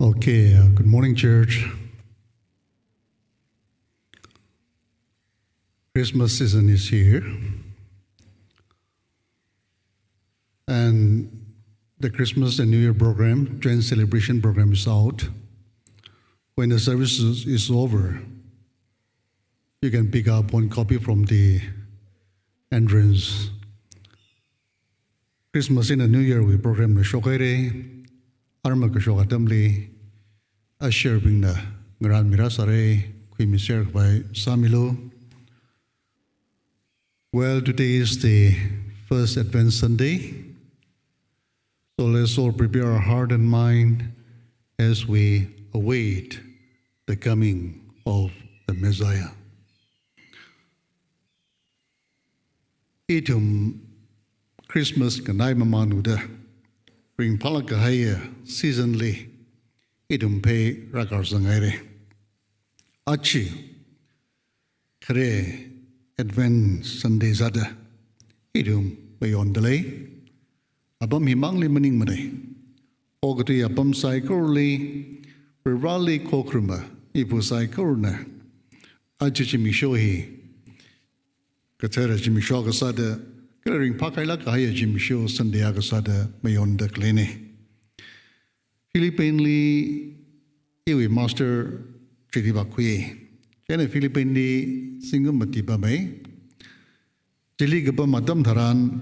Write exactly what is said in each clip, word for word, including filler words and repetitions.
Okay, uh, good morning, church. Christmas season is here. And the Christmas and New Year program, joint celebration program is out. When the service is, is over, you can pick up one copy from the entrance. Christmas eina New Year wui program na shokhaira, arma kashok atamli, usher bingna ngarānmirāsāra, khuimiser khavai sāmilu. Well, today is the first Advent Sunday. So let's all prepare our heart and mind as we await the coming of the Messiah. Ithum Christmas nganai mamānwuida, ringphālāk kahaiya season li ithum phei rākarsang haira. Aja khare Advent Sunday sāda ithum mayonda lei. Apam himangli maningmana. Okathui apam saikorali, Varivarali khokharuma mipa saikorana aja zimiksho hi kathara zimiksho akha sāda, kala ringphākhailāk kahaiya zimiksho Sunday akha sāda mayonda khaleina. Philippines li iwui master chili vākhui. Chieina Philippines li zingkum mati pamma. Chili kapam atam tharan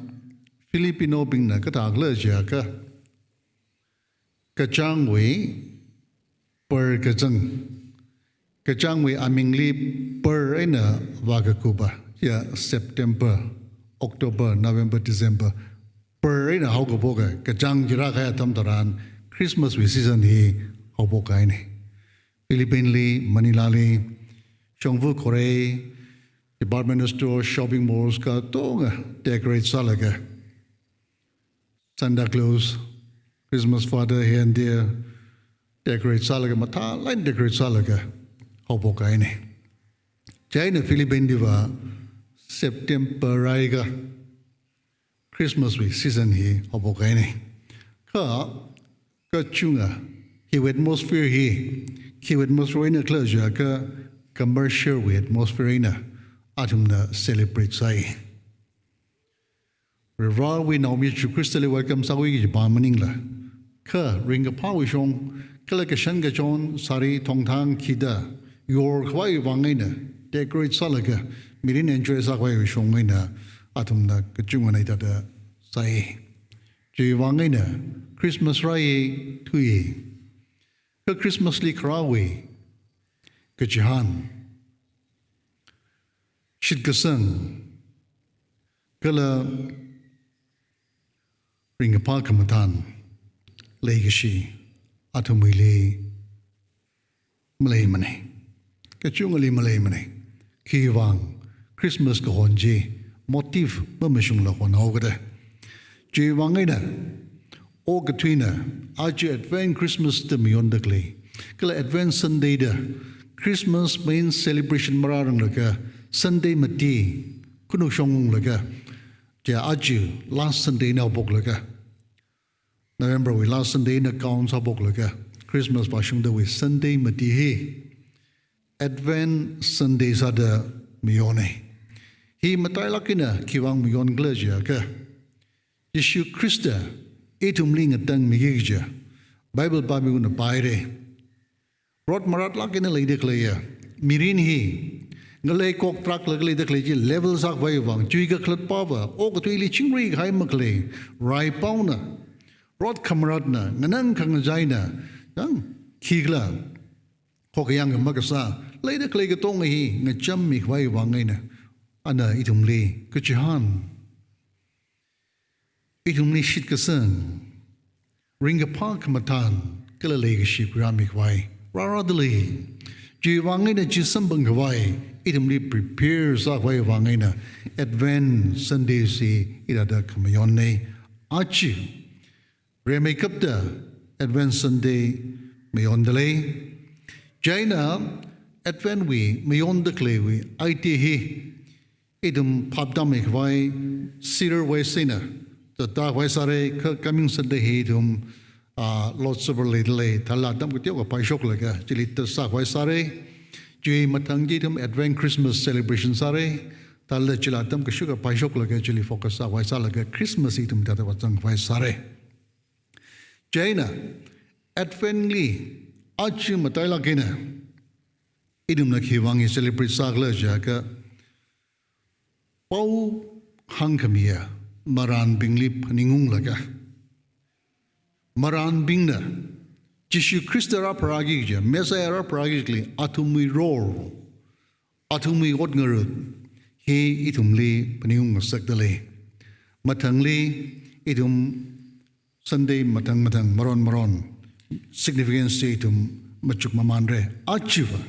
Filipino bingna kathākhala jiakha, kachāngwui par kachāng, kachāngwui amingli par eina vākakupa, ya September, October, November, December, par eina haokaphok kachāng chi rākahai atam tharan Christmas wui season hi haophok kahaina. Philippines li, Manila li, shongfa khorei, department store, shopping malls katonga decorate sālaga, Santa Claus, Christmas Father here and there, decorate sālaga, mathālāk eina decorate sālaga haophok kahaina. Chieina Philippines liva September rāhaiakha Christmas wui season hi haophok kahaina. Kha, kachunga hiwui atmosphere hi, khiwui atmosphere eina khala jiakha, commercial wui atmosphere eina athumna celebrate sāi. Varivarawui naomi Jesu Khristali welcome sākhui kajipa maningla, kha ringkaphāwui shong, kala kashan kachon, sari, thongthang, khida yorkhavai vang eina, decorate sālaga, mirin enjoy sākhavaiwui shong eina athumna kachungana hithāda sāi. Chiwui vang eina Christmas rāi, thui. Kha Christmas li kharāwui kachihān, shitkasang, kala ringkaphā khamathān, leikashi athumwuili maleimana. Kachungali maleimana. Khiwui vang Christmas kahon chi motive mamashungla honhaokada. Chiwui vang eina okathuina aja Advent Christmas da mayonda khalei, kala Advent Sunday da Christmas main celebration marāranglaga Sunday mati khanuk shongunglaga, chi aja last Sunday eina haophoklaga, November wui last Sunday eina count sāphoklaga, Christmas vāshungdawui Sunday mati hi Advent Sunday sāda mayona. Hi matailāk eina khiwui vang mayonkhala jiakha, Jesu Khrista ithumli ngatangmiki kaja Bible pāmiwui eina pāhaira. Rot maratlāk eina leida khaleiya mirin hi, ngalei kok traklaga leida khalei chi level sākhavai vang, chiwui kakhalatpava okathuili chingri kahai makhalei, raipaona, rot khamaratna, nganang khangachaina, yang khikhala, khokayang khamakasā, leida khalei katonga hi ngachammikhavai vang eina, ana ithumli kachihān, ithumli shitkasang, ringkaphā khamathān, kala leikashi khuirāmikhavai rārāda lei. Chiwui vang eina chi samphangkhavai, ithumli prepare sākhavai vang eina Advent Sunday chi hithāda khamayonna. Aja rimeikapta Advent Sunday mayonda lei. Chieina Advent wui mayonda khaleiwui idea hi ithum phaptāmeikhavai, Cedar West eina zatkhavai sāra, kha coming Sunday hi ithum ah, Lord's Supper leidalei, thālala atam kateokha phaishoklaga chili tāsākhavai sāra. Chiwui mathang chi ithum Advent Christmas celebration sāra. Thālala chila atam kashukka phaishoklaga chili focus sākhavai sālaga Christmas ithum hithāda vāzangkhavai sāra. Chieina Advent li aja matailāk eina ithumna khiwui vang hi celebrate sākhala jiakha, pao hāngkhamiya marānbingli phaningunglaga, marānbingna Jishu Khrista rāpharāki kaja, Messiah rāpharāki kajili athumwui role, athumwui ot ngarut hi ithumli phaningung ngasakdalei. Mathangli ithum Sunday mathang mathang maron maron significance chi ithum machuk mamānra. Ajava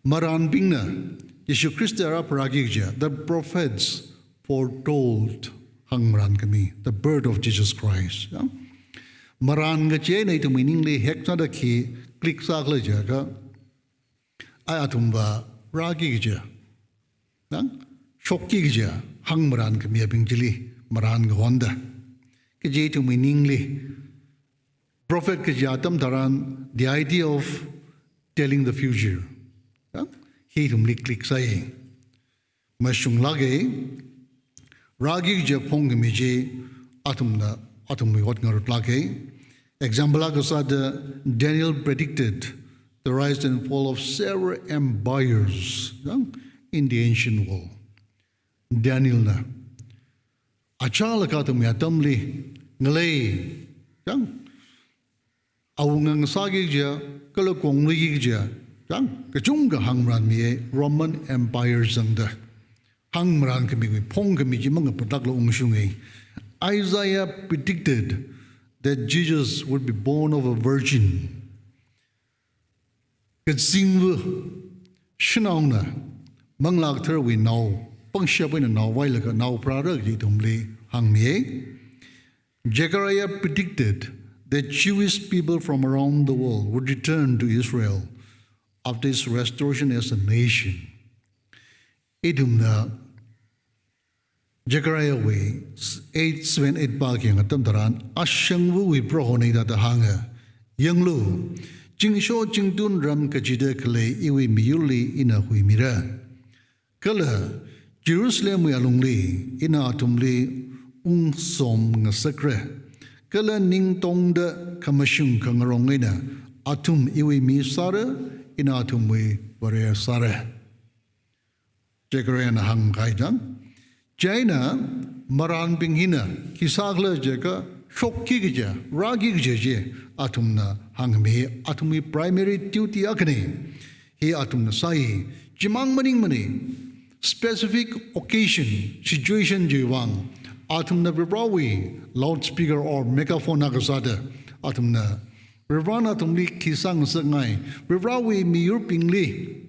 marānbingna Jishu Khrista rāpharāki kaja, the prophets foretold hāngmarānkhami, the birth of Jesus Christ. Ya? Marān kaji eina ithumwui ningli heknada khi click sākhala jiakha, ai athumva rāki kaja, nang shokki kaja hāngmarānkhamiyabing chili marān kahonda. Kaji ithumwui ningli prophet kaji atam tharan, the idea of telling the future, ya, hi ithumli click sāi. Mashunglāka, rāki kaja phongkhami chi athumna, athumwui ot ngarutlāka. Example akha sāda, Daniel predicted the rise and fall of several empires, ya, in the ancient world. Danielna achālakha athumwui atamli ngalei, ya, awunga ngasāki kaja, kala kongluiki kaja, ya, kachungkha hāngmarānmiya, Roman Empire zangda. Hāngmarānkhamiwui phongkhami chi mangaphatlākla ungshunga. Isaiah predicted that Jesus would be born of a virgin. Kazingva shanaona Manglā Katharawui nao, pangshap eina nao vālaga nao pharāra kaji ithumli hāngmiya. Zechariah predicted that Jewish people from around the world would return to Israel after its restoration as a nation. Ithumna Zechariahwui eight seven eight pākayang atam tharan, ashangvawui Prohona hithāda hānga, yanglu, zingsho zingtun ram kachida khalei iwui miyurli ina huimira. Kala Jerusalemwui alungli ina athumli ungsom ngasakra. Kala ningtongda khamashung khangarong eina athum iwui mi sāra, ina athumwui Vare sāra. Zechariahna hāngkahai chang. Chieina marānbing hina khi sākhala jiakha, shokki kaja, rāki kaja chi athumna hāngmi, athumwui primary duty akhana. Hi athumna sāi, chimang maningmana, specific occasion, situation chiwui vang athumna Varivarāwui loudspeaker or megaphone akha sāda athumna Varivarāna athumli khi sāngasakngai, Varivarāwui miyurbingli,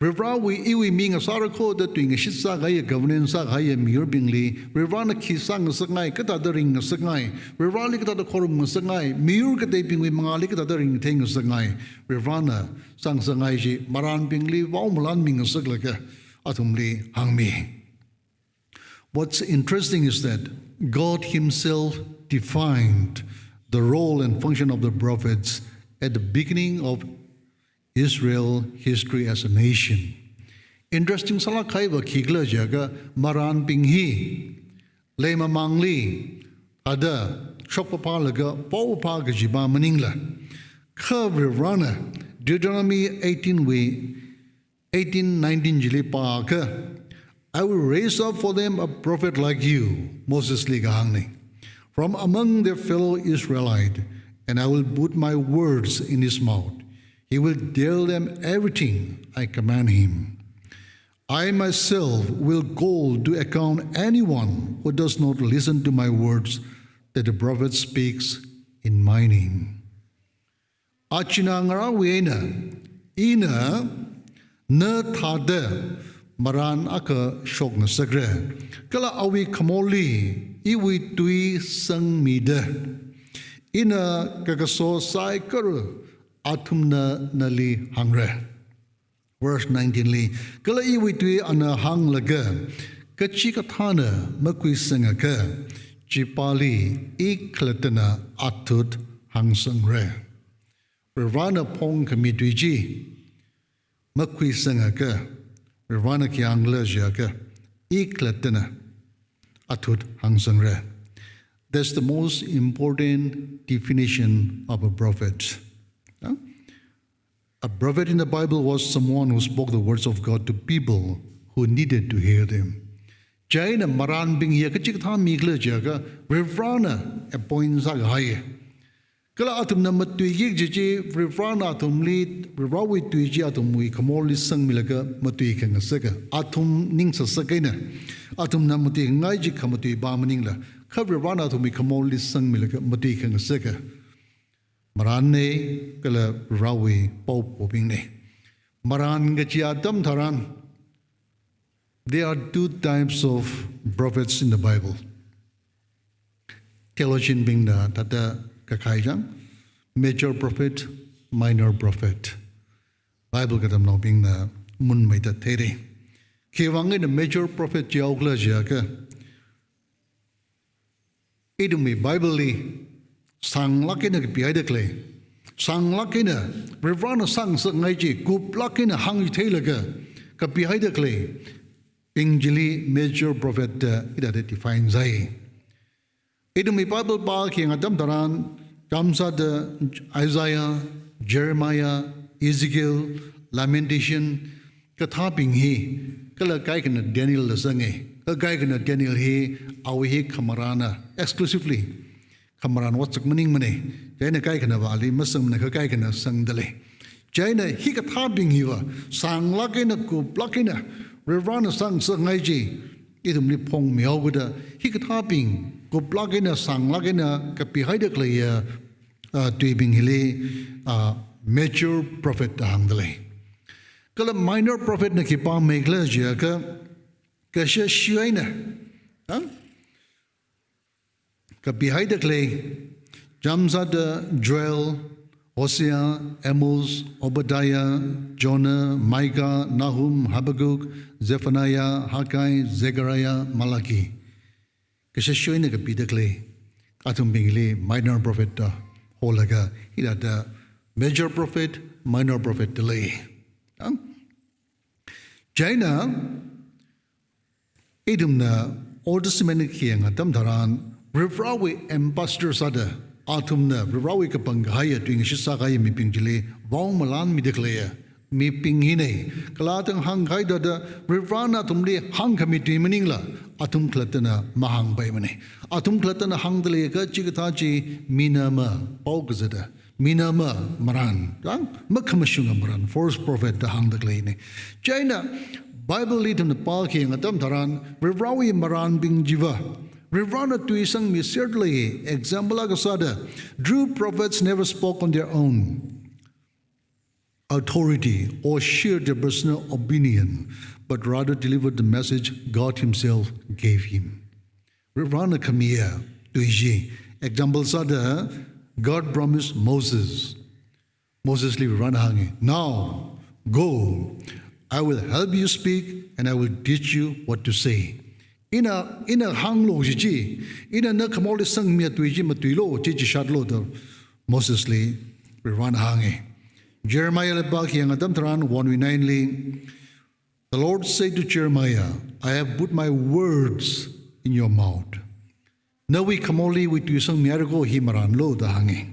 Varivarāwui iwui mi ngasāra kho da tuingashit sākahaiya, governance sākahaiya miyurbingli Varivarāna khi sāngasakngai, kathāda ringngasakngai, Varivarāli kathāda khorum ngasakngai, miyur kateibingwui mangāli kathāda ringthei ngasakngai, Varivarāna sāngasakngai chi marānbingli vaomalan mingasaklaga athumli hāngmi. What's interesting is that God Himself defined the role and function of the prophets at the beginning of Israel history as a nation. Interesting sālāk kahaiva khikhala jiakha, marānbing hi leimamangli thāda shokpapālaga paopapā kajiva maningla, kha Varivarāna Deuteronomy eighteen wui eighteen nineteen chili pākha, "I will raise up for them a prophet like you," Mosesli kahāngna, "from among their fellow Israelite, and I will put my words in his mouth. He will tell them everything I command him. I myself will call to account anyone who does not listen to my words that the prophet speaks in my name." Achina ngarāwui eina, ina na thāda marān akha shokngasakra. Kala awui khamorli iwui tui sangmida, ina kakaso saikora athumna nali hāngra. Verse nineteen li, kala iwui tui ana hānglaga, kachikathāna makhuisangakha, chipāli ikhalattana athut hāngsangra. Varivarana phongkhami tui chi makhuisangakha, Varivarana khi hāngkhala jiakha, ikhalattana athut hāngsangra. That's the most important definition of a prophet. Huh? A prophet in the Bible was someone who spoke the words of God to people who needed to hear them. Chieina marānbing hiya kachikathā mikhala jiakha, Varivarana appoint sākahai. Kala athumna matuiki kaji chi, Varivarana athumli, Varivarawui tui chi athumwui khamorli sangmilaga matuikhangasaka. Athum ning sāsā kahaina. Athumna matuingai chi khamatui pā maningla, kha Varivarana athumwui khamorli sangmilaga matuikhangasaka. Marānna kala Varivarawui paophobingna. Marān kaji atam tharan, there are two types of prophets in the Bible. Theologian bingna thāda kakhai chang, major prophet, minor prophet. Bible katamnaobingna munmeida theira. Khiwuivang eina major prophet jihaokhala jiakha, ithumwui Bible li sānglāk eina kapihaida khalei, sānglāk eina Varivarana sāngasakngai chi kuplāk eina hāngchitheilaga kapihaida khaleibing chili major prophet da hithāda define sāi. Ithumwui Bible pākhayang atam tharan, chāmsāda Isaiah, Jeremiah, Ezekiel, Lamentation, kathābing hi, kala kaikhana Daniel la sanga. Kha kaikhana Daniel hi, awui hi khamarāna, exclusively khamarān otsak maningmana. Chieina kaikhanava ali masangmana, kha kaikhana sangdalei. Chieina hikathābing hiva sānglāk eina kuplāk eina Varivarana sāngasakngai chi ithumli phongmihaokada, hikathābing kuplāk eina sānglāk eina kapihaida khaleiya, ah, tuibing hili, ah, major prophet da hāngdalei. Kala minor prophet na khipāmei khala jiakha, kashāshi eina, ha? Kapihaida khalei, chāmsāda Joel, Hosea, Amos, Obadiah, Jonah, Micah, Nahum, Habakkuk, Zephaniah, Haggai, Zechariah, Malachi. Kashāshi eina kapida khalei, athumbingli minor prophet da holaga, hithāda major prophet, minor prophet da lei. Ang? Chieina, ithumna Old Testament khayang atam tharan, Varivarawui ambassador sāda, athumna Varivarawui kapangkahaiya tuingashit sākahai mibing chili vaomalanmida khaleiya mibing hina. Kala athang hāngkahai thāda, Varivarana athumli hāngkhami tui maningla, athum khalattana mahāngpaimana. Athum khalattana hāngdaleiakha chikathā chi minama, pao kazata, minama marān, kang makhamashunga marān, false prophet da hāngda khaleina. Chieina Bible li ithumna pākhayang atam tharan, Varivarawui marānbing chiva Varivarana tui sangmiserda lei. Example akha sāda, true prophets never spoke on their own authority or shared their personal opinion, but rather delivered the message God Himself gave him. Varivarana khamiya tui chi. Example sāda, God promised Moses. Mosesli Varivarana hānga, "Now, go, I will help you speak and I will teach you what to say." Ina, ina hānglu kaji chi, ina na khamorli sangmiya tui chi matuilu, chi chishatlu da Mosesli Varivarana hānga. Jeremiahli pākhayang atam tharan one oh nine li, the Lord said to Jeremiah, "I have put my words in your mouth." Nawui khamorli iwui tui sangmihaira ko, hi marānlu da hānga.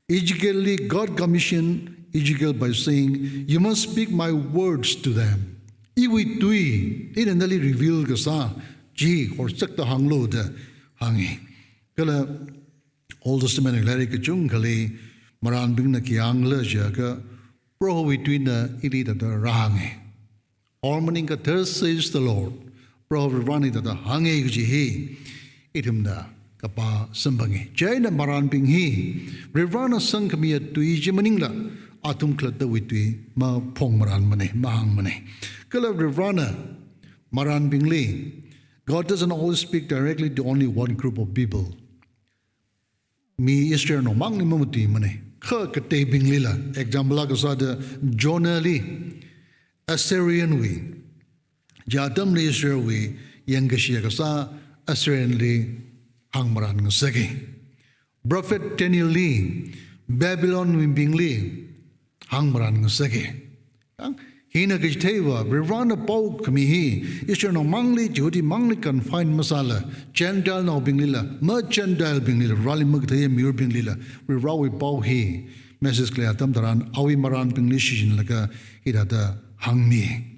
Ezekielli God commissioned Ezekiel by saying, "You must speak my words to them." Iwui tui, ina nali reveal kasā chi horsakta hānglu da hānga. Kala Old Testament lairik kachungkhali marānbingna khi hāngkhala jiakha, Prohowui tuina ili thāda rāhānga. Or maningakha, "Thus says the Lord." Proho Varivarana thāda hānga kaji hi ithumna kapā samphanga. Chieina marānbing hi Varivarana sangkhamiya tui chi maningla, athum khalattawui tui maphongmarānmana, mahāngmana. Kala Varivarana marānbingli, God doesn't always speak directly to only one group of people. Mi Israelnaomangli mamatuimana. Kha kateibinglila, example akha sāda Jonahli Assyrianwui, chi atamli Israelwui yangkashiya kasā Assyrianli hāngmaran ngasake. Prophet Daniel li, Babylon wui mibingli hāngmaran ngasake. Yang, hina kachitheiva, Varivarana pao khami hi, Israelnao mangli, Jihudimangli confine masāla, Gentile naobinglila, ma Gentile binglila, Vareli makathei miyurbinglila, Varivarawui pao hi, message khalei atam tharan, awui maranbingli shichinlaga, hithāda hāngmi.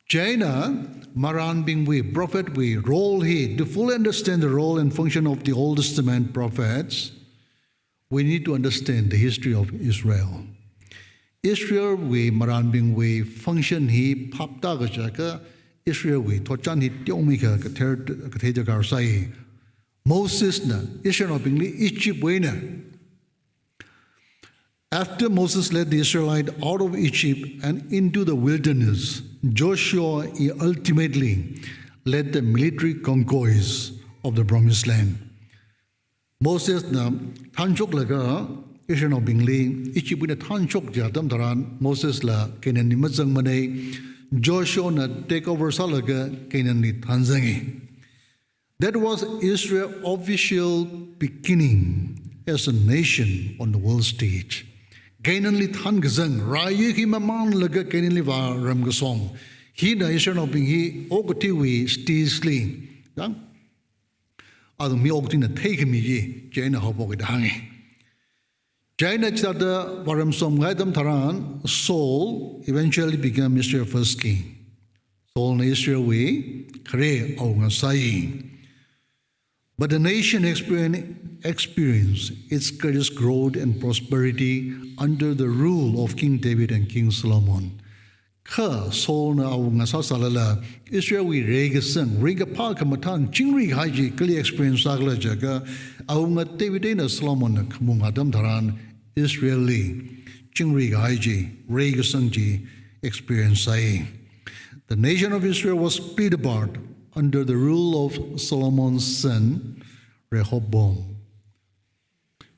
Chieina, maranbingwui, prophet wui role hi, to fully understand the role and function of the Old Testament prophets, we need to understand the history of Israel. Israel wui maranbingwui function hi phaptākha jiakha Israel wui thotchan hi teomeikha kathei, kathei darkar sai. Mosesna Israelnaobingli Egypt wuina, after Moses led the Israelite out of Egypt and into the wilderness, Joshua, he ultimately led the military conquest of the promised land. Mosesna thanchoklaga Israelnaobingli Egypt wuina thanchok chi atam tharan Mosesla Canaanli mazangmanei, Joshuana take over sālaga Canaanli thanzangi. That was Israel's official beginning as a nation on the world stage. Canaanli thankazang, raiya hi mamanlaga Canaanli vāram kasong. Hina Israelnaobing hi okathuiwui stage li, yang, athum hi okathuina theikhami chi, chieina haophokki da hāngi. Chieina chithāda vāram somngai atam tharan, Saul eventually became Israel first king. Saulna Israel wui khare awunga sai. But the nation experience, experienced its greatest growth and prosperity under the rule of King David and King Solomon. Kha Saulna awunga sāsālala, Israel wui reikasang, ringkaphā khamathān, chingri kahai chi kali experience sākhala jiakha, awunga David eina Solomonna khamunga atam tharan, Israel li chingri kahai chi, reikasang chi experience sai. The nation of Israel was split apart under the rule of Solomon's son, Rehoboam.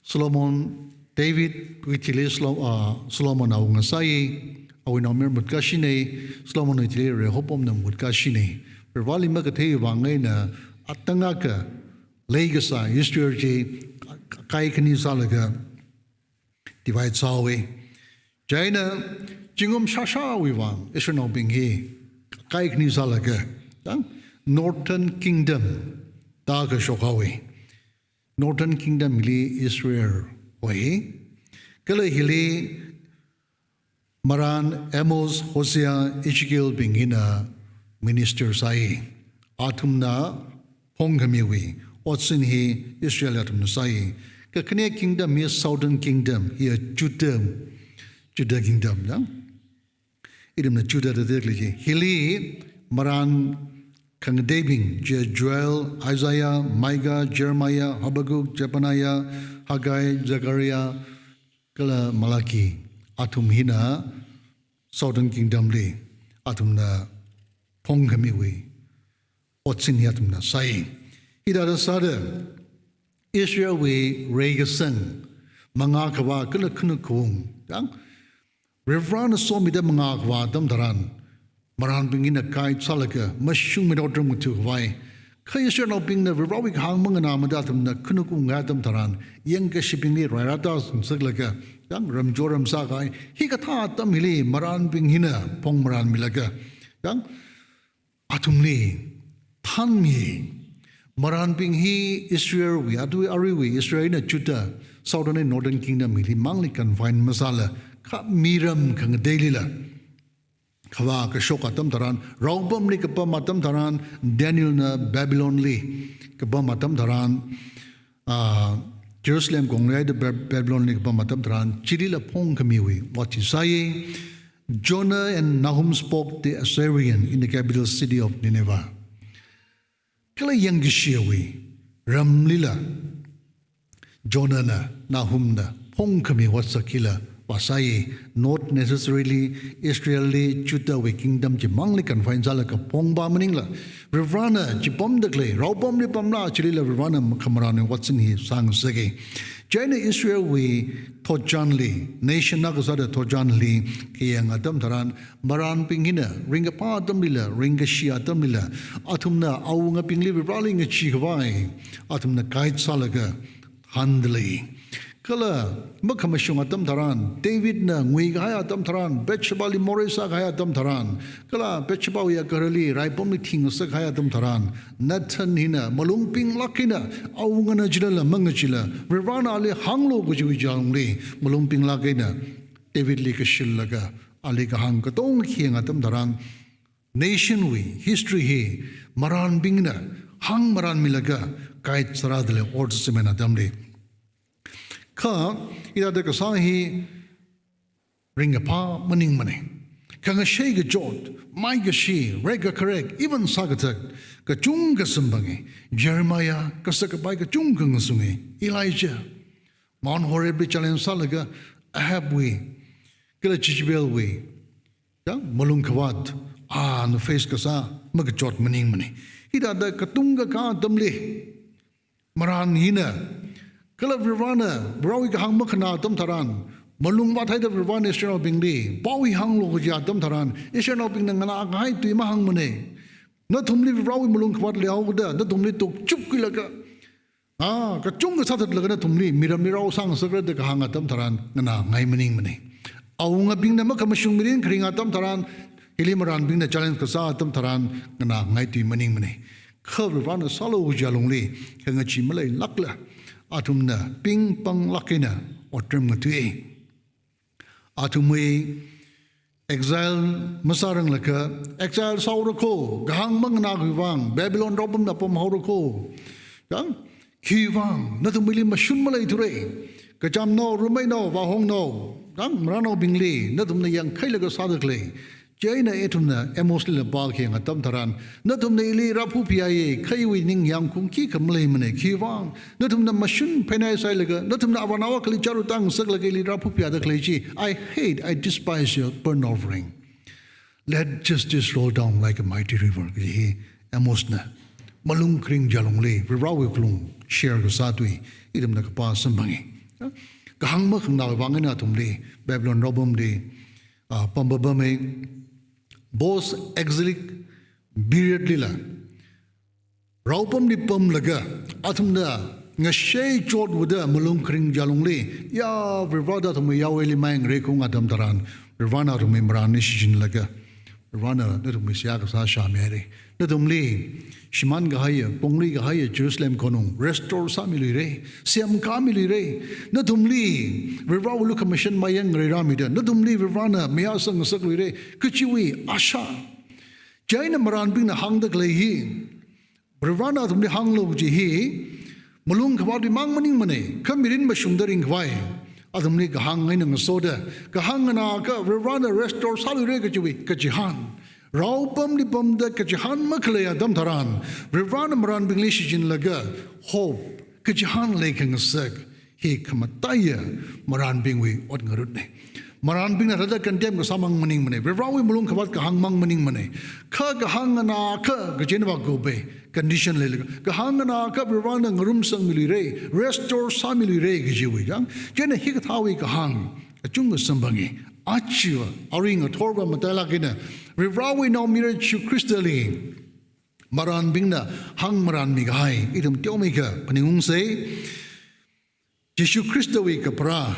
Solomon, David wui thili Solo-, ah, Solomon awunga sai, awui naomayara mutkashina, Solomon wui thili Rehoboamna mutkashina. Vareli makathei vang eina atangakha leikasā Israel chi kaikhani sālaga divide sāhaowa. Chieina zingkum shāshāwui vang Israelnaobing hi kaikhani sālaga, yang, Northern Kingdom da kashok haowa. Northern Kingdom hili Israel hoi. Kala hili maran Amos, Hosea, Ezekiel bing hina minister sai. Athumna phongkhamiwui otsin hi Israel athumna sai. Kakhane kingdom hi Southern Kingdom, hiya Judah, Judah Kingdom, yang. Ithumna Judah da tekli chi. Hili maran khangateibing, chi Joel, Isaiah, Micah, Jeremiah, Habakkuk, Zephaniah, Haggai, Zechariah, kala Malachi. Athum hina Southern Kingdom li athumna phongkhamiwui otsin hi athumna sai. Hithāda sāda Israel wui reikasang, mangā khavā kala khanuk khaung, yang, Varivarana somida mangā khavā atam tharan, maranbing hina guide sālaga, mashungmida otram ngatha khavai. Kha Israelnaobingna Varivarawui kahāng manganāmada athumna khanuk khaung atam tharan, yangkashibingli rairata singsaklaga, yang, ramchor ram sākahai. Hikathā atam hili maranbing hina phongmaranmilaga, yang, athumli thanmi. Maranbing hi Israel wui, atu aruiwui Israel eina Judah, Southern and Northern Kingdom hili mangli confine masāla, kha miram khangateilila khavā kashok atam tharan, raopamli kapam atam tharan, Danielna Babylon li kapam atam tharan, ah, Jerusalem kongli eina Bab-, Babylon li kapam atam tharan, chilila phongkhamiwui ot chi sai. Jonah and Nahum spoke the Assyrian in the capital city of Nineveh. Kala yangkashiwui ramlila Jonahna, Nahumna phongkhami otsak hila vāsai, not necessarily Israel li, Judah wui kingdom chimangli confine sālaga phongpa maningla, Varivarana chi pamda khalei, raopamli pamla chilila Varivarana khamaranwui otsin hi sāngasaka. Chieina Israelwui thotchanli, nation akha sāda thotchanli khayang atam tharan, marānbing hina ringkaphā atamlila, ringkashi atamlila, athumna awungabingli Varivarāli ngachee khavai athumna guide sālaga thāndalei. Kala makhamashung atam tharan, Davidna nguikahai atam tharan, Bathshebali morei sākahai atam tharan, kala Bathshebawui agarali raipamli thingasakkahai atam tharan, Nathan hina malung pinglāk eina awungana chilala mangacheela, Varivarāna ali hānglu kajiwui chāngli malung pinglāk eina Davidli kashilaga ali kahāng katonga khayang atam tharan, nationwui history hi marānbingna hāngmarānmilaga guide sārādalei Old Testament atamli. Kha hithāda kasā hi ringkaphā maningmana. Khangashei kachot, maikashi, rekkakharek, even sākathak kachungkha samphangi. Jeremiah, kasak kapai kachungkha ngasungi. Elijah, Mount Horebli challenge sālaga Ahabwui kala Jezebelwui, ya, malung khavāt ana face kasā makachot maningmana. Hithāda katungkha atamli marān hina, kala Varivarāna, Varivarāwui kahāng makhanā atam tharan, malung vāthaida Varivarāna Israelnaobingli pao hi hānglu kaji atam tharan, Israelnaobingna nganākahai tui mahāngmana. Nathumli Varivarāwui malung khavāt leihaoda, nathumli tukchupkhuilaga, ah, kachungkha sāthatlaga nathumli miramli rao sāngasakra da kahāng atam tharan nganāngai maningmana. Awungabingna makhamashung mirin kharing atam tharan, hili marānbingna challenge kasā atam tharan nganāngai tui maningmana. Kha Varivarāna sālu kaji alungli khangachee maleilākla, athumna pingpanglāk eina otram ngathui. Athumwui exile masāranglaga, exile sāhaora kho, kahāng manganākhui vang, Babylon raopamna pamhaora kho. Kang, khiwui vang, nathumwuili mashun maleithura. Kachamnao, rumeinao, vāhongnao, kang, marānaobingli nathumna yangkhailaga sāda khalei. Chieina ithumna Amos lila pākhayang atam tharan, nathumna ili rāphuphayāya, kha iwui ningyāng khaung khikha maleimana. Khiwui vang, nathumna mashun pheinaisailaga, nathumna avānao akhali chāra tāngasaklaga ili rāphuphayāda khalei chi, I hate, I despise your burnt offering. Let justice roll down like a mighty river, kaji hi Amosna malung kharing chālungli Varivarāwui wuklung share kasā tui ithumna kapā samphangi. Kahāng makhanāwui vang eina athumli Babylon raopamli, ah, pampapama. Post-exilic period lila raopamli pamlaga athumna ngashei chotwuda malung kharing chālungli, ya, Varivarāda athumwui yaoili mai ngareikhaung atam tharan, Varivarāna athumwui marānli shichinlaga, Varivarāna nathumwui seihā kasā shāmihaira. Nathumli shimānkahaiya, pongluikahaiya Jerusalem konung restore sāmiluira, semkāmiluira. Nathumli Varivarāwui lukhamashan mayang ngareirāmida, nathumli Varivarāna mayā sangngasakluira kajiwui asha. Chieina marānbingna hāngda khalei hi, Varivarāna athumli hānglu kaji hi malung khavātwui mang maningmana, kha mirin mashungda ringkhavai athumli kahāng eina ngasoda, kahāng nganāakha Varivarāna restore sāluira kajiwui kachihān. Raopamli pamda kachihān makhalei atam tharan, Varivarāna marānbingli shichinlaga hope, kachihān leikhangasak hi khamataiya marānbingwui ot ngarutna. Marānbingna thāda condemn kasā mang maningmana, Varivarāwui malung khavāt kahāng mang maningmana. Kha kahāng nganāakha, kachina va go be condition leilaga, kahāng nganāakha Varivarāna ngarumsangmiluira, restore sāmiluira kajiwui chang. Chieina hikathāwui kahāng kachungkha samphangi. Aja arui ngathorva matailāk eina Varivarāwui naomayara Jishu Khristali marānbingna hāngmarānmikahai ithum teomeikha phaningungsa. Jishu Khristawui kapharā,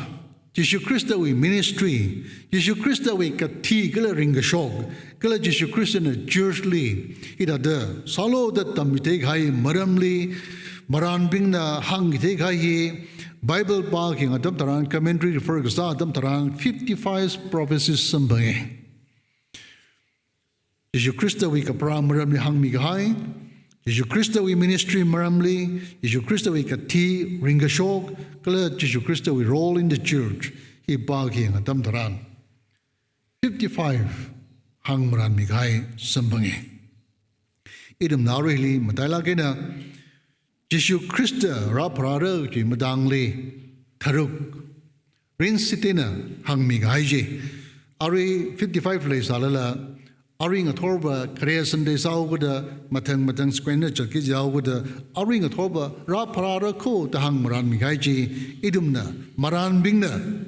Jishu Khristawui ministry, Jishu Khristawui kathi kala ringkashok, kala Jishu Khristana church li hithāda sālu da tamchitheikahai maramli marānbingna hāngchitheikahai hi Bible pākhayang atam tharan, commentary refer kasā atam tharan, fifty-five prophecies samphanga. Jishu Khristawui kapharā maramli hāngmikahai, Jishu Khristawui ministry maramli, Jishu Khristawui kathi ringkashok, kala Jishu Khristawui role in the church hi pākhayang atam tharan, fifty-five hāngmarānmikahai samphanga. Ithumna aruili matailāk eina Jishu Khrista rāpharāra kaji matangli tharuk, Rinsitina hāngmikahai chi. Arui fifty-five leisālala, Arui ngathorva khare Sunday sāhaokada, mathang mathang square na chakki jihaokada, arui ngathorva rāpharāra kho da hāngmaranmi kahai chi, ithumna, maranbingna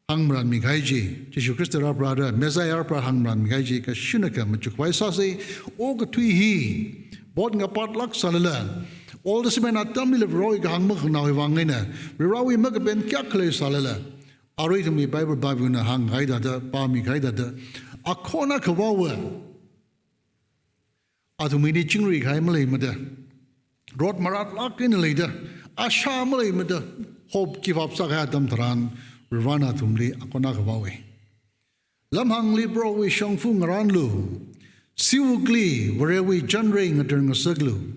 hāngmaranmi kahai chi, Jishu Khrista rāpharāra, Messiah rāpharā hāngmaranmi kahai chi, kashunakha machukkhavai sāsa. Okathui hi, bot ngapatlāk sālala, Old Testament atamlila Varewui kahāng makhanganāwui vang eina, Varewui makapen kayākha leisālala, arui ithumwui Bible, Bible na hāngkahai thāda, pāmikahai thāda, akhon akhavāva, athumwuili chingri kahai maleimada, rot maratlāk eina leida, asha maleimada, hope give up sākahai atam tharan, Varena athumli akhon akhavāva, lamhāngli Prohowui shongfa ngaranlu, siwukli Varewui chanrei ngatar ngasaklu,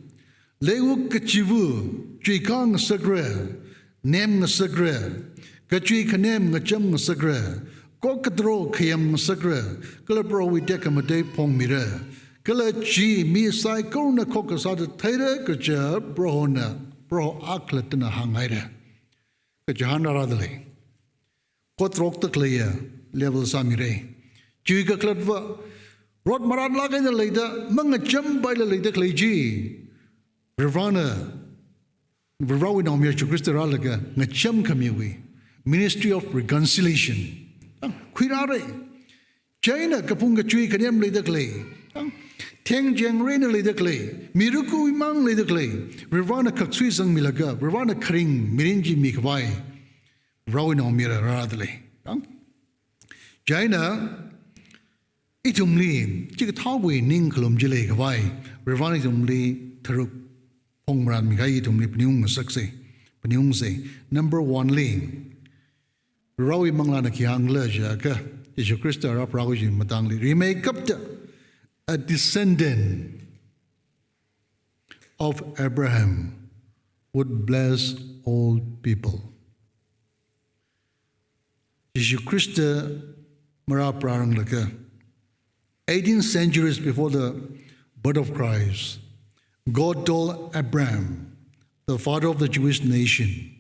leiwuk kachiva chuikā ngasakra, nem ngasakra, kachui kanem ngacham ngasakra, kok katharo khayam ngasakra, kala Prohowui tekhamatei phongmira, kala chi mi saikorana khokkha sāda theira kaja Prohona, Proho akhalattana hānghaira. Kaja hānrāra dalei. Kotrokta khaleiya level sāmira. Chiwui kakhalatva, rot maratlāk eina leida, mangacham paila leida khalei chi, Varena, Varewui Naomayara Jishu Khrista rālaga ngacham khamiwui, ministry of reconciliation, ang, khuirāra. Chieina kaphung kachui kanem leida khalei, ang, thengcheng reina leida khalei, miracle mang leida khalei, Varena khaksui sangmilaga, Varena kharing mirin chi mikhavai, Varewui Naomayara rāra dalei. Ang, chieina, ithumli, chikathāwui ningkhalum chi leikhavai, Varena ithumli tharuk phongmaranmi kahai ithumli phaningung ngasaksa, phaningungsa. Number one li, Varewui Manglāna khi hāngkhala jiakha, Jishu Khrista rāpharākhui kaji matangli, rimeikapta, a descendant of Abraham would bless all people. Jishu Khrista marāpharāranglaga, eighteen centuries before the birth of Christ, God told Abraham, the father of the Jewish nation,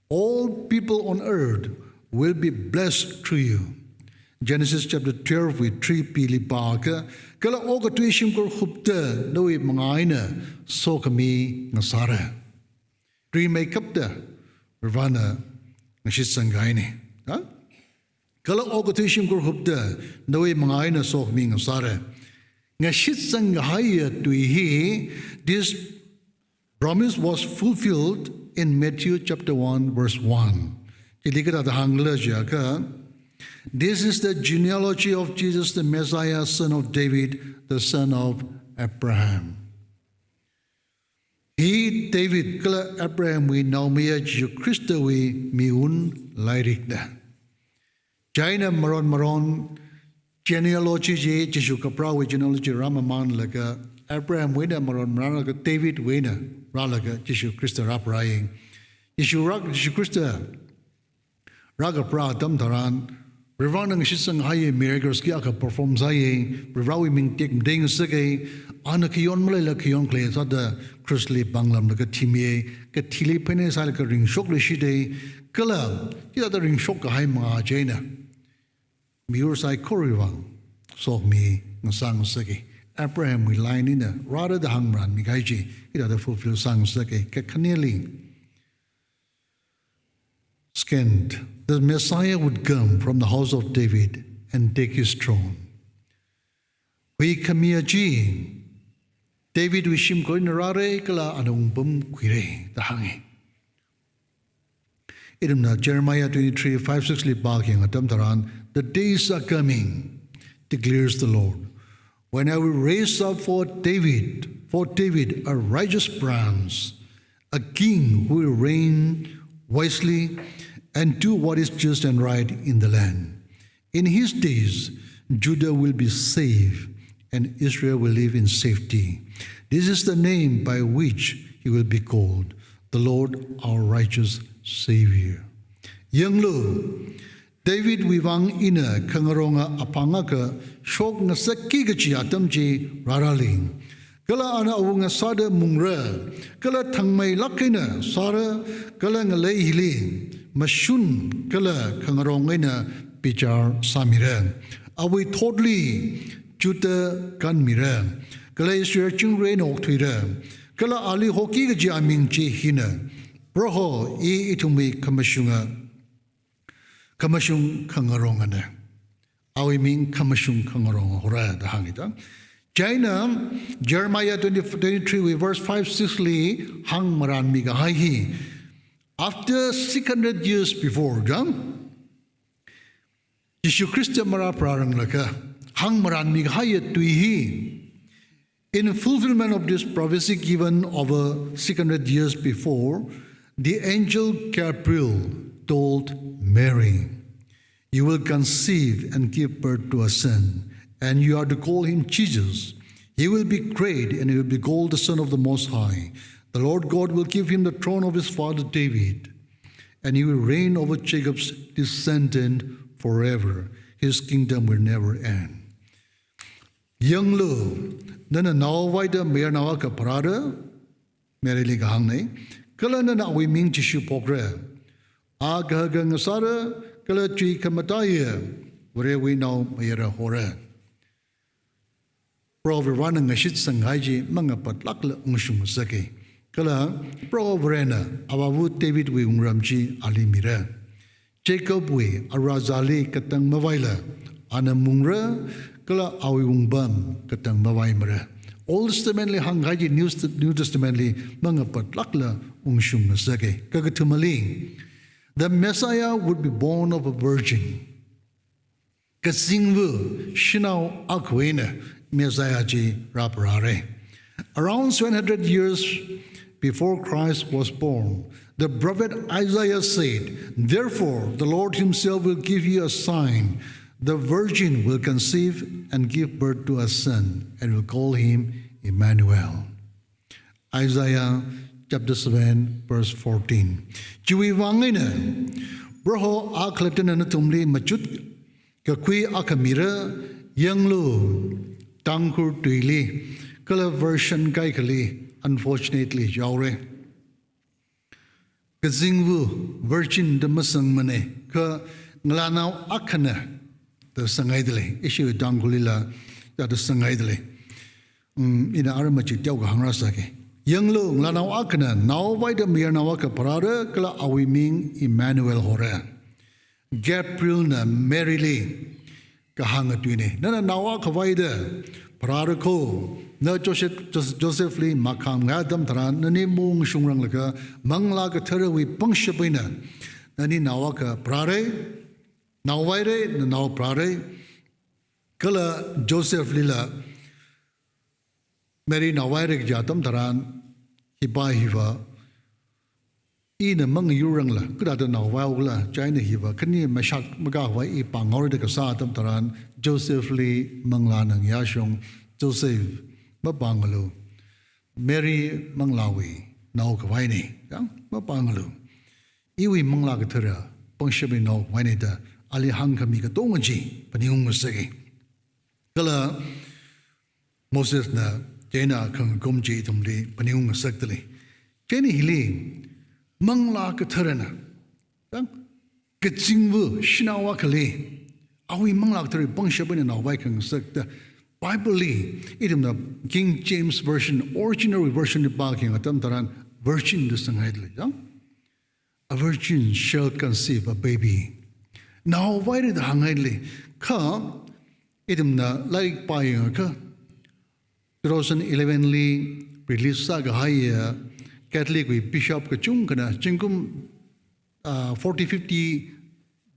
"All people on earth will be blessed through you." Genesis chapter twelve wui three B li pākha, kala okathui shimkhur khupta nawui manga eina sokhami ngasāra. Rimeikapta Varena ngashitsang kahaina. Ha? Kala okathui shimkhur khupta nawui manga eina sokhami ngasāra. Ngashitsang kahaiya tui hi, this promise was fulfilled in Matthew chapter one, verse one. Chili kathāda hāngkhala jiakha, "This is the genealogy of Jesus the Messiah, son of David, the son of Abraham." Hi David kala Abrahamwui naomayara Jishu Khristawui miwui lairikna. Chieina maron maron genealogy chi, Jishu kapharāwui genealogy rāmamānlaga, Abrahamwui eina maron marālaga Davidwui eina rālaga Jishu Khrista rāpharāya. Jishu rā, Jishu Khrista rākapharā atam tharan, Varena ngashitsang kahaiya miracles kayākha perform sāya, Varewui ming tekmatei ngasaka, ana khayon maleila khayon khalei sāda cross li pānglamlaga thimiya, kathili phainai sālaga ringshokluishita, kala, chithāda ringshok kahai manga chieina miyur saikorawui vang sokhami ngasā ngasaka. Abrahamwui line eina rāra da hāngmaranmi kahai chi, hithāda fulfill sāngasaka. Kakhaneli, second, the Messiah would come from the house of David and take his throne. Huikhamiya chi Davidwui shimkhur eina rāra kala ana wungpamkhuira da hānga. Ithumna Jeremiah twenty-three five six li pākhayang atam tharan, "The days are coming, declares the Lord, when I will raise up for David, for David a righteous branch, a king who will reign wisely and do what is just and right in the land. In his days, Judah will be safe, and Israel will live in safety. This is the name by which he will be called, the Lord our righteous Savior." Yanglu, Davidwui vang ina khangaronga aphāngakha shokngasakki kachi atam chi rārali. Kala ana awunga sāda mungra, kala thangmeilāk eina sāra, kala ngalei hili mashun kala khangarong eina bichar sāmira. Awui thotli chuta kanmira. Kala Israel chingreina okthuira. Kala ali hoki kaji aming chi hina: Proho, I ithumwui khamashunga, khamashung khangarongana. Awui ming khamashung khangarong hora da hāngi da. Chieina Jeremiah twenty, twenty-three wui verse five, six li hāngmaranmi kahai hi, after six hundred years before, jang, Jishu Khrista marāpharāranglakha hāngmaranmi kahaiya tui hi. In fulfillment of this prophecy given over six hundred years before, the angel Gabriel told Mary, "You will conceive and give birth to a son, and you are to call him Jesus. He will be great, and he will be called the Son of the Most High. The Lord God will give him the throne of his father David, and he will reign over Jacob's descendant forever. His kingdom will never end." Yanglu, nana naovaida mayarnao akha pharāra, Maryli kahāngna, kala nana awui ming Jishu phokra. A kahaka ngasāra, kala chui khamataiya Varewui naomayara hora. Proho Varena ngashitsang kahai chi mangapatlākla ungshung ngasaka. Kala Proho Varena avāva Davidwui wungram chi ali mira. Jacobwui arajali katang mavaila, ana mungra, kala awui wungpam katang mavaimara. Old Testament li hāngkahai chi New, New Testament li mangapatlākla ungshung ngasaka. Kakathumali, the Messiah would be born of a virgin. Kazingva shanao akhawui eina Messiah chi rāpharāra. Around seven hundred years before Christ was born, the prophet Isaiah said, "Therefore, the Lord himself will give you a sign. The virgin will conceive and give birth to a son, and will call him Emmanuel." Isaiah chapter seven, verse fourteen. Chiwui vang eina, Proho akhalattana nathumli machut kakhui akha mira, yanglu, Tangkhul tuili, kala version kaikhali, unfortunately, yaora. Kazingva virgin da masangmana, kha ngalānao akhana da sanghaida lei, ishi Tangkhulila da sanghaida lei. Um, ina arama chi teokha hāngrasaka. Yanglu, ngalānao akhana naovaida mayarnao akha pharāra, kala awui ming Emmanuel hora. Gabrielna Maryli kahānga tuina. Nana nao akha vaida pharāra kho, na Joseph, Jos-, Josephli makhāmngai atam tharan, nani maungshungranglakha Manglā Katharawui pangshap eina nani nao akha pharāra, naovaira, nanao pharāra. Kala Josephlila Mary naovaira kaja atam tharan, hipa hiva ina mangayurrangla, kathāda naovaihaokhala, chieina hiva khani mashak makākhavai i pāngaora da kasā atam tharan, Josephli Manglāna ngayāshung, Joseph, mapāngalu, Mary Manglāwui naokhavaina, yang, mapāngalu. Iwui Manglā Kathara pangshap eina naokhavaina da ali hāngkhami katonga chi phaningung ngasaka. Kala Mosesna chieina khangkum chi ithumli phaningung ngasakda lei. Chieina hili Manglā Katharana, yang, kazingva shanao akhali awui Manglā Katharawui pangshap eina naovai khangasakta, Bible li ithumna King James Version, original version li pākhayang atam tharan virgin da sanghaida lei, yang. A virgin shall conceive a baby. Naovaira da hānghaida lei. Kha ithumna lairik pāyangakha, two thousand eleven li release sākahaiya Catholic wui bishop kachungkhana zingkum, ah, forty, fifty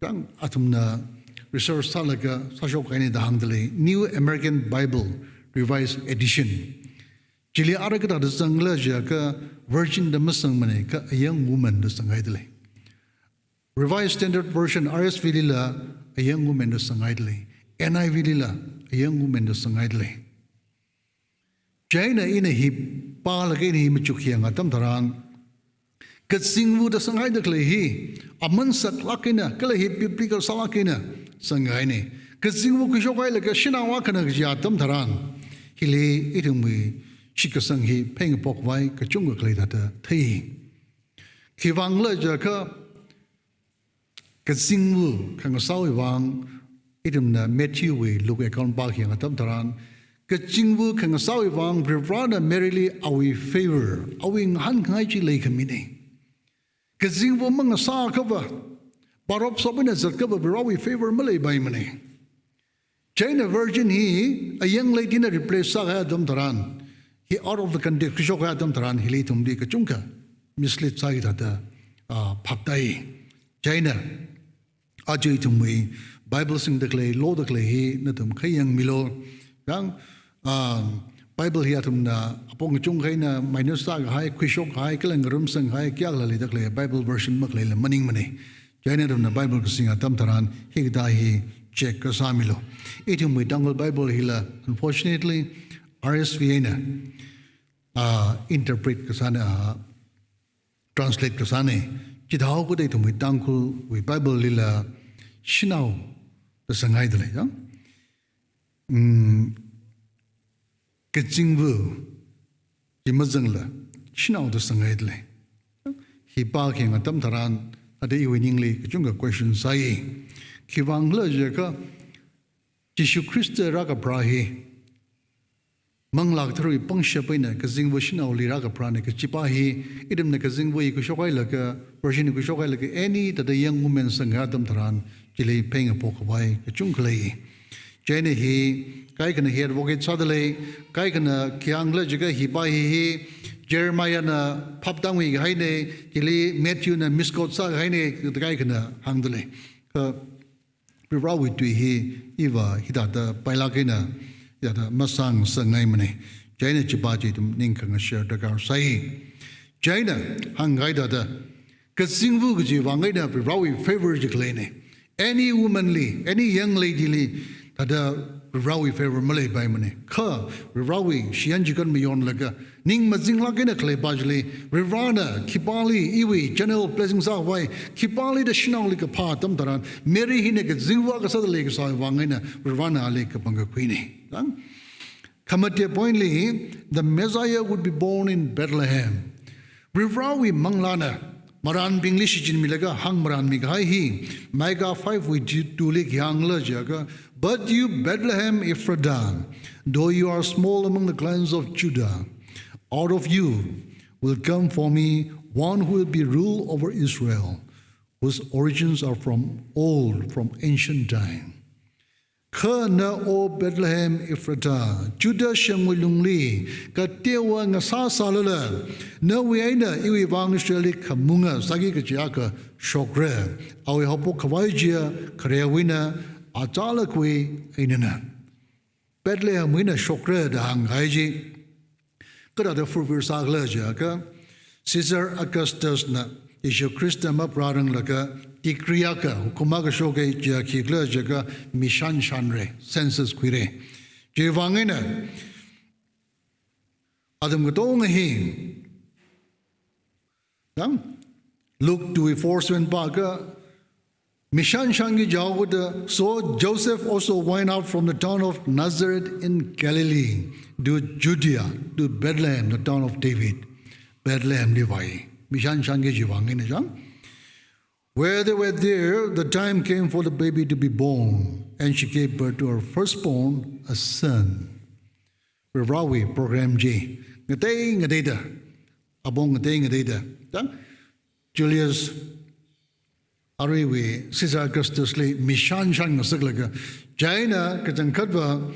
rang athumna research sālaga sāshokkahaina da hāngda lei, New American Bible Revised Edition. Chili ara kathāda zangkhala jiakha virgin da masangmana, kha a young woman da sanghaida lei. Revised Standard Version, R S V lila a young woman da sanghaida lei. N I V lila a young woman da sanghaida lei. Chieina ina hi pālaga ina hi machukyang atam tharan, kazingva da sanghaida khalei hi, aman saklāk eina, kala hi biblical sālāk eina sanghaina. Kazingva khuishokhailaga shanao akhana kaja atam tharan, hili ithumwui shitkasang hi phengaphokvai kachungkha khalei thāda thei. Khiwuivangkhala jiakha, kazingva khangasāwui vang, Ithumna Matthew wui Luke account pākhayang atam tharan, kazingva khangasāwui vang Varivarana Mary li awui favor, awui ngahānkhangai chi leikhamina. Kazingva mangasāakhava, bharop sop eina zatkhava Varivarawui favor maleipaimana. China virgin hi a young lady na replace sākahai atam tharan, hi out of the context khuishokkahai atam tharan, hili ithumli kachungkha mislead sāki thāda, ah, phaptāi. China, aja ithumwui Bible singda khalei, loda khalei hi nathum khayangmilu. Yang, ah, Bible hi athumna apong kachungkha eina minus sākahai, khuishokkahai, kala ngarumsanghai, kayākhala leida khalei, Bible version makhaleila maningmana. China athumna Bible kasing atam tharan, hikathā hi check kasāmilu. Ithumwui Tangkhul Bible hila, unfortunately, R S V eina, ah, interpret kasāna, ah, translate kasāna. Chithāhaokida ithumwui Tangkhulwui Bible lila shanao da sanghaida lei, ya? Mm, kazingva chi mazangla shanao da sanghaida lei. Hi pākhayang atam tharan, ada iwui ningli kachungkha question sāi. Khiwuivang khala jiakha, Jishu Khrista rākapharā hi, Manglā Katharawui pangshap eina kazingva shanaoli rākapharāna kajipa hi, ithumna kazingva hi khuishok hailaga, virgin hi khuishok hailaga, any thāda young woman sangkahai atam tharan, chili pheng apok khavai kachungkha lei. China hi, kaikhana hi advocate sāda lei, kaikhana khayang khala jiakha hipa hi hi, Jeremiah na phaptāngmi kahaina, chili Matthew na misquote sākahaina, kaikhana hāngda lei. Kha Varivarawui tui hi iva hithāda pailāk eina, hithāda masāngasakngaimana. China chipa chi ithum ningkhang share darkar sai. China hāngkahai thāda, kazingva kajiwui vang eina Varivarawui favor chi khaleina. Any woman li, any young lady li, thāda Varivarawui favor maleipaimana. Kha Varivarawui shiyan chikān mayonlaga, ning mazinglāk eina khaleipa chili, Varivarana khipāli iwui channel blessing sākhavai, khipāli da shanaoli kaphā atam tharan, Mary hina kazingva kasāda leikasāwui vang eina, Varivarana ali kapangkakhuina. Yang? Khamate point li, the Messiah would be born in Bethlehem. Varivarawui manglāna, marānbingli shichinmilaga hāngmarānmi kahai hi, Micah five wui two li khi hāng khala jiakha, "But you, Bethlehem Ephrathah, though you are small among the clans of Judah, out of you will come for me one who will be rule over Israel, whose origins are from old, from ancient time." Kha na, O Bethlehem Ephrathah, Judah shangwui lungli kateowa ngasāsālala, nawui eina iwui vang Israelli khamunga sāki kachi akha shokra. Awui haophok khavai chiya kharewuina, achālakhawui einana. Bethlehemwui eina shokra da hāngkahai chi kathāda fulfill sākhala jiakha, Caesar Augustus na Jishu Khrista mapharāranglaga decree akha, hukum akha shoka, chiya khikhala jiakha mishanshanra, census khuira. Chiwui vang eina atam katonga hi, yang, Luke two four seven pākha, mishanshanki jihaoda, "So Joseph also went out from the town of Nazareth in Galilee to Judea, to Bethlehem, the town of David." Bethlehemli vāi. Mishanshanki chiwui vang eina chang. Where they were there, the time came for the baby to be born, and she gave birth to her firstborn, a son. Varivarawui program chi ngatei ngateida, apong ngatei ngateida, ta Julius aruiwui Caesar Augustus li mishanshan ngasaklaga, china kachangkhatva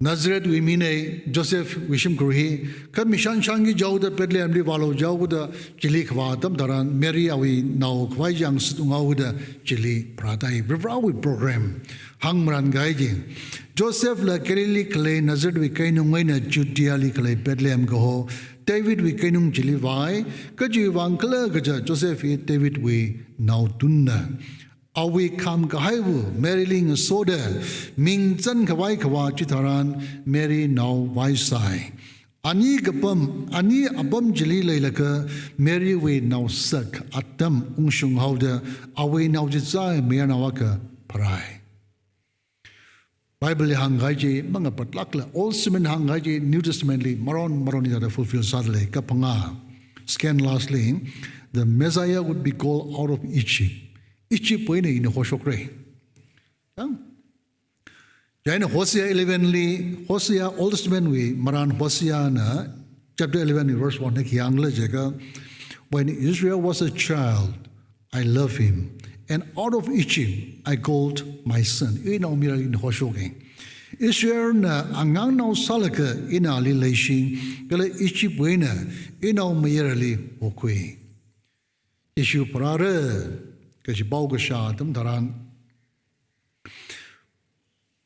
Nazarethwui mina Josephwui shimkhur hi, kha mishanshanki jihaoda Bethlehemli vālu jihaoda chili khavā atam tharan Mary awui nao khavai chi ngasat unghaoda chili pharātai. Varivarawui program hāngmarānkahai chi. Josephla Galilee khalei Nazarethwui keinung eina Judeali khalei Bethlehem kaho, Davidwui keinung chili vāi, kachiwui vang khala kaja Joseph hi Davidwui naotunna. Awui kham kahaiva Maryli ngasoda, ming zan khavai khavā chitharan Mary nao vāisai. Ani kapam, ani apam chili leilaga Marywui naosak atam ungshung haoda, awui nao chizai mayarnao akha pharāi. Bible li hāngkahai chi mangapatlākla, Old Testament hāngkahai chi New Testament li maron maron hithāda fulfill sādalei. Kaphangā, second lastly, the Messiah would be called out of Egypt. Egyptwui eina ina hoshokra. Yang, Chieina Hosea eleven li, Hosea Old Testament wui marān Hosea na chapter eleven wui verse one na khi hāngkhala jiakha, "When Israel was a child, I loved him, and out of Egypt I called my son." Ina naomayarali ina hoshoka. Israelna angangnao sālaga ina ali leishing, kala Egyptwui eina ina naomayarali hokhui. Jishu pharāra kaji pao kashā atam tharan,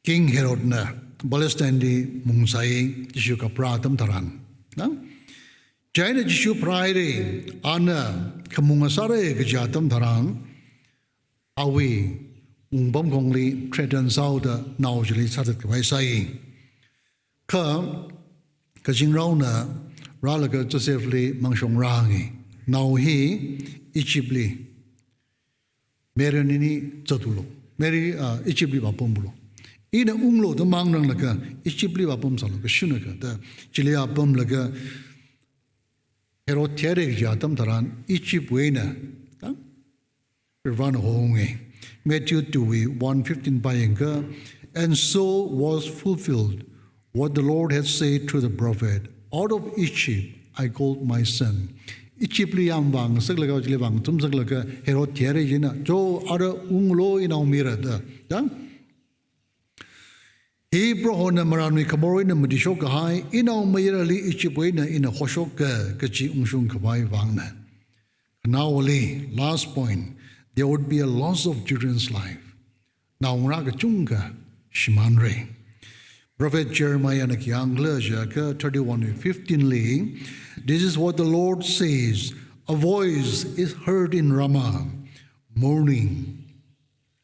King Herodna Palestine li mungsai, Jishu kapharā atam tharan. Na? Chieina Jishu pharāhaira, ana khamung sāra kaji atam tharan, awui wungpamkhongli threaten sāhaoda nao chili sāthat khavai sai. Kha, kazingraona rālaga Josephli mangshong rāhānga. Nao hi Egyptli, Mary nini zatulu. Mary, ah, Egyptli vāpamlu. Ina unglu da manganālaga Egyptli vāpamsālu, kashunakha da chili vāpamlaga Herod theihaira kaji atam tharan Egyptwui eina, ta? Varena hohaowa. Matthew two wui one fifteen pāyangakha, "And so was fulfilled what the Lord had said through the prophet, 'Out of Egypt I called my son.'" Egyptli yamvāngasaklaga, chili vāngathumsaklaga, Herod theihaira jina, "Jo, ara unglu ina naomayara" da. Ta? Hi Prohona marānwui khamor eina matuishok kahai, ina naomayarali Egyptwui eina ina hoshoka kaji ungshung khavai vangna. Khanaowali, last point, there would be a loss of children's life. Naongarā kachungkha shimānra. Prophet Jeremiahna khi hāngkhala jiakha thirty-one fifteen li, "This is what the Lord says, 'A voice is heard in Ramah, mourning,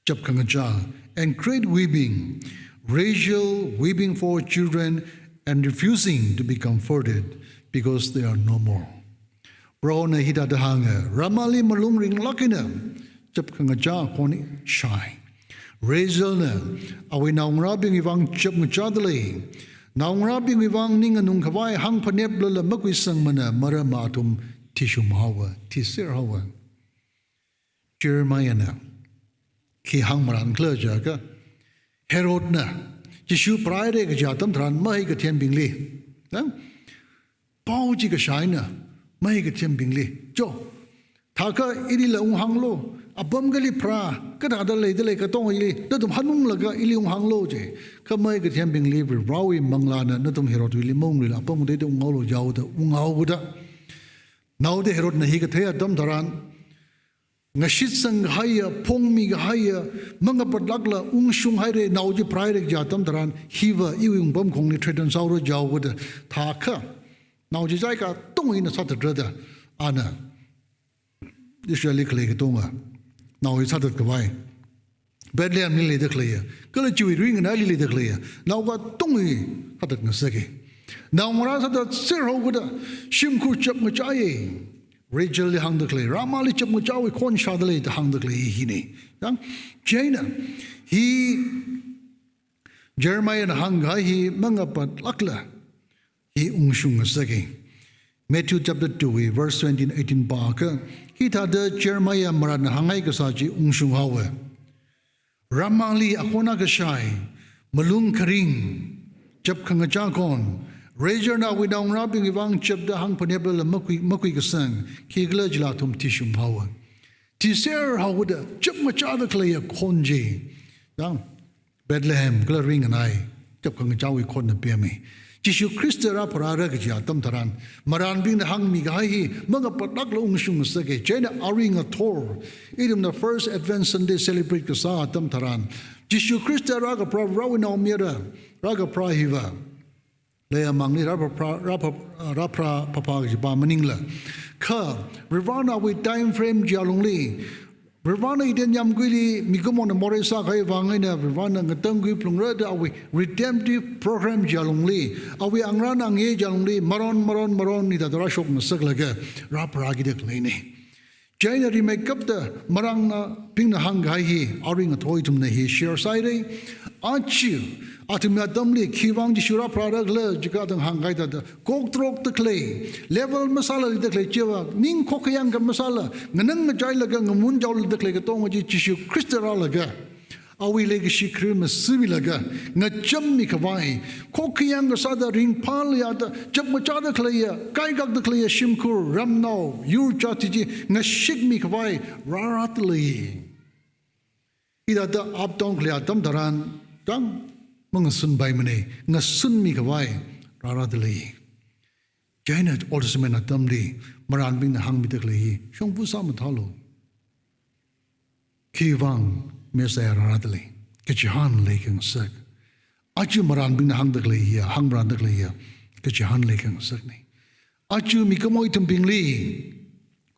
chapkhangachā, and great weeping, Rachel weeping for her children and refusing to be comforted because they are no more.'" Prohona hithāda hānga, Ramahli malung ringlāk eina chapkhangachā khon shai. Rachelna awui naongarābingwui vang chapngachāda lei. Naongarābingwui vang ning nganung khavai hāngphaneplala makhuisangmana, maramva athum thishum haowa, thiser haowa. Jeremiahna khi hāngmarānkhala jiakha, Herodna Jishu pharāhaira kaji atam tharan mahai kathembingli, na? Pao chi kashā eina mahai kathembingli, "Jo, thākha ilila unghānglu, apam kali pharā, kathāda leida lei katonga ili nathum hanunglaga ili unghānglu," ji. Kha mahai kathembingli Varewui manglāna, "Nathum Herodwuili maungluila, apam kateida unghaolu," jihaoda unghaoda. Naoda Herodna hi kathei atam tharan, ngashitsang kahaiya, phongmi kahaiya, mangapatlākla ungshung haira, nao chi pharāhaira kaji atam tharan, hiva iwui wungpamkhongli threaten sāhaora jihaoda, thākha nao chi chai katonga ina sāthatra da, ana Israelli khalei katonga nao hi sāthat khavai, Bethlehemli leida khaleiya, kala chiwui ringanaili leida khaleiya nao katonga hi sāthat ngasaka. Naongarā sāthatser haoda shimkhur chapngachāya. Rachelli hāngda khalei, Ramahli chapngachāwui khon shāda lei da hāngda khalei hi hina. Yang, chieina hi Jeremiahna hāngkahai hi mangapatlākla hi ungshung ngasaka. Matthew chapter two wui verse seventeen, eighteen pākha, hithāda Jeremiah marānna hānghai kasā chi ungshung haowa. Ramahli akhon akha shai, malung kharing, chapkhangachā khon, Rachelna awui naongarābingwui vang chapda hāngphaneplala makhui, makhuikasang, khikhalajila athum thishum haowa. Thiser haoda chapngachāda khaleiya khon chi, yang, Bethlehem kala ringanai chapkhangachāwui khonna pemmi. Jishu Khrista rāpharāra kaji atam tharan, marānbingna hāngmi kahai hi mangapatlākla ungshung ngasaka. Chieina arui ngathor, ithumna First Advent Sunday celebrate kasā atam tharan, Jishu Khrista rākapharā, Varewui naomayara rākapharā hiva, leiya mangli rāpharā, rāpha-, rāpharā phapha kajipa maningla, kha Varena awui time frame chi alungli, Varena Eden yāmguili mikumona morei sākahai vang eina Varena ngatangkhui phalungra da awui redemptive program chi alungli, awui angarān angayei chi alungli, maron, maron, maron hithāda rāshok ngasaklaga rāpharākida khaleina. Chieina rimeikapta marānnabingna hāngkahai hi arui ngathor ithumna hi share sāhaira. Aja athumwui atamli khivang Jishu rāpharāra khala jiakha athang hāngkahai thāda, khoktarokta khalei, level masāla leida khalei chiva, ning khokkha yangkha masāla, nganang ngachailaga ngamun jaoda khalei katonga chi Jishu Khrista rālaga, Awui leikashi khararchān masimilaga, ngachāmmi khavai, khokkha yang kasāda ringphālui yāda, chapngachāda khaleiya, kaikakda khaleiya shimkhur, ramnao, yur jati chi, ngashikmi khavai, rārāda lei. Hithāda uptown khalei atam tharan, tang, mangasunpaimana, ngasunmi khavai, rārāda lei. Chieina Old Testament atamli, marānbingna hāngmida khalei hi, shongfa sāmathālu. Khiwuivang Messiah rārāda lei, kachihān leikhangasak. Aja marānbingna hāngda khalei hiya, hāngmarānda khalei hiya, kachihān leikhangasakna. Aja mikumo ithumbingli,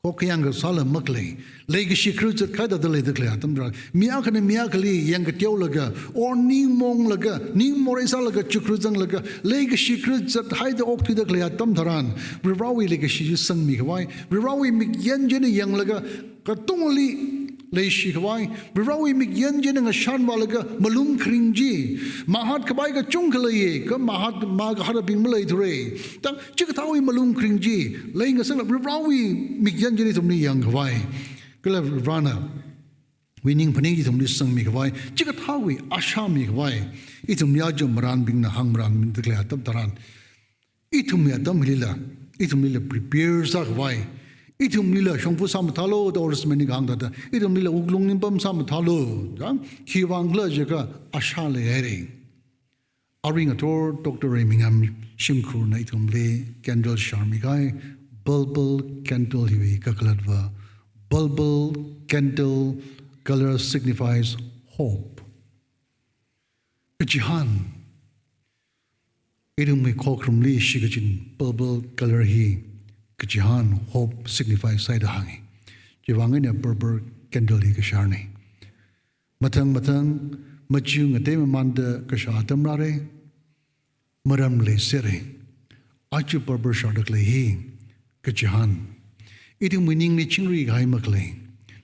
khokkha yang kasāla makhalei, leikashi khararchān khaida da leida khalei atam tharan, mi akhana mi akhali yangkateolaga, or ningmonglaga, ningmorei sālaga, chukra zanglaga, leikashi khararchān haida okthuida khalei atam tharan, Varivarāwui leikashi chi sangmi khavai, Varivarāwui mikyan china yanglaga, katongli leishi khavai, Varivarāwui mikyan china ngashanvālaga, malung kharing chi, mahat khavai kachungkha leiya, kha mahat, makahārbing maleithura. Tang, chikathāwui malung kharing chi, leingasakla Varivarāwui mikyan china ithumli yang khavai. Kala Varivarāna, wui ning phaning ithumli sangmi khavai, chikathāwui ashā mi khavai, ithumli aja marānbingna hāngmarānmida khalei atam tharan, ithumwui atam hilila, ithumlila prepare sā khavai, ithumlila shongfa sāmathālu da Old Testament li kahāng thāda, ithumlila wuklung ningpam sāmathālu, da, khiwuivang khala jiakha ashā leihaira. Arui ngathor Doctor Remingham shimkhurna ithumli candle sharmi kahai, bulbul candle hiwui kakhalatva, bulbul candle color signifies hope. Kachihān. Ithumwui khokharum li shikachin bulbul color hi kachihān, hope signify sāi da hānga. Chiwuivang eina bulbul candle hi kasharna. Mathang mathang machu ngateimamanda kashā atam rāra, maram leisera. Aja bulbul sharda khalei hi kachihān. Ithumwui ningli chingri kahai makhalei,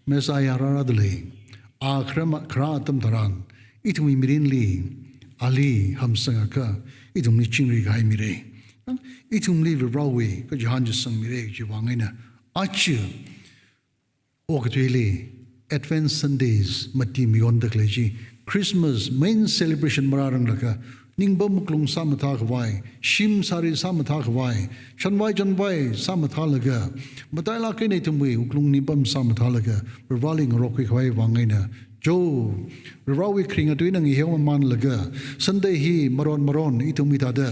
Messiah rārāda lei. A kharā ma-, kharā atam tharan, ithumwui mirinli, ali hamsangakha, ithumli chingri kahai mira. Ithumli Varivarāwui kachihān chi sangmira, chiwuivang eina aja okathuili Advent Sundays mati mayonda khalei chi, Christmas main celebration marāranglakha, ningpam wuklung sāmathā khavai, shim sari sāmathā khavai, shanvai chanvai sāmathālaga, matailāk eina ithumwui wuklung ningpam sāmathālaga, Varivarāli ngarokkhui khavai vang eina, jo, Varivarāwui kharinga tui eina ngaheomamanlaga, Sunday hi maron maron ithumwui thāda,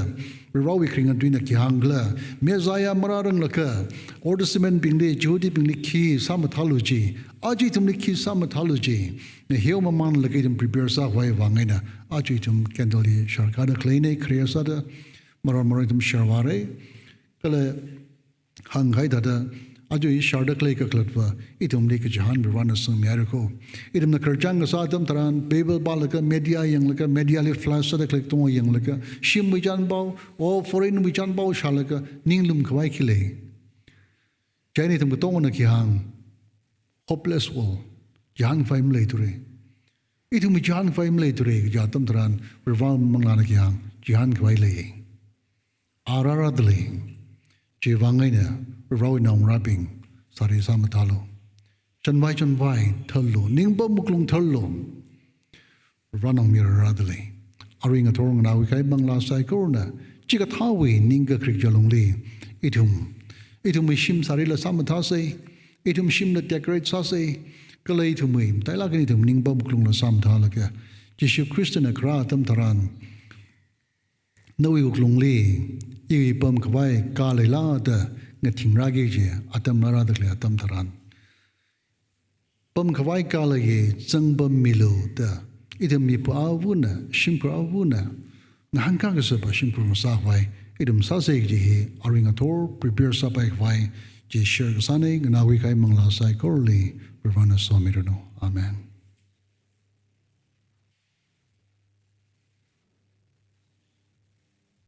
Varivarāwui kharinga tui eina khi hāngkhala, Messiah marāranglakha, Old Testament bingli, Jihudibingli khi sāmathālu chi, aja ithumli khi sāmathālu chi, ngaheomamanlaga ithum prepare sākhavai vang eina, aja ithum candle hi sharkāda khaleina, khare sāda maron maron ithum sharvāra. Kala hāngkahai thāda, aja hi sharda khalei kakhalatva, ithumli kachihān Varivarāna sangmihaira kho. Ithumna khararchān kasā atam tharan, Bible pālaga, media yanglaga, media li flash sāda khalei katonga yanglaga, shimwui chānpao, o foreign wui chānpao shālaga, ninglum khavai khi lei. Chieina ithum katongana khi hāng, hopeless world, chihān khavai maleithura. Ithumwui chihān khavai maleithura, kaja atam tharan, Varivarā manglāna khi hāng, chihān khavai lei. A rārāda lei. Chiwuivang eina, Varivarāwui naongarābing, sari sāmathālu. Shanvai chanvai tharlu, ningpam wuklung tharlu. Varivarā naomayara rārāda lei. Arui ngathor nganākhui kahai manglā saikorana, chikathāwui ningkakharik jalungli, ithum, ithumwui shim sarila sāmathāsa, ithum shimla decorate sāsa, kala ithumwui, matailāk eina ithum ningpam wuklungla sāmathālaga, Jishu Khristana kharā atam tharan, nawui wuklungli, iwui pamkhavai kā leila da ngathingrāki kaji atam rārāda khalei atam tharan, pamkhavai kā leiya, zangpammilu da, ithum mipā awona, shimkhur awona, ngahānkā kasāpa shimkhur sākhavai, ithum sāsa kaji hi, arui ngathor prepare sāpaikhavai, chi share kasāna, nganākhui kahai manglā saikorali, Varivarāna somiranu. Amen.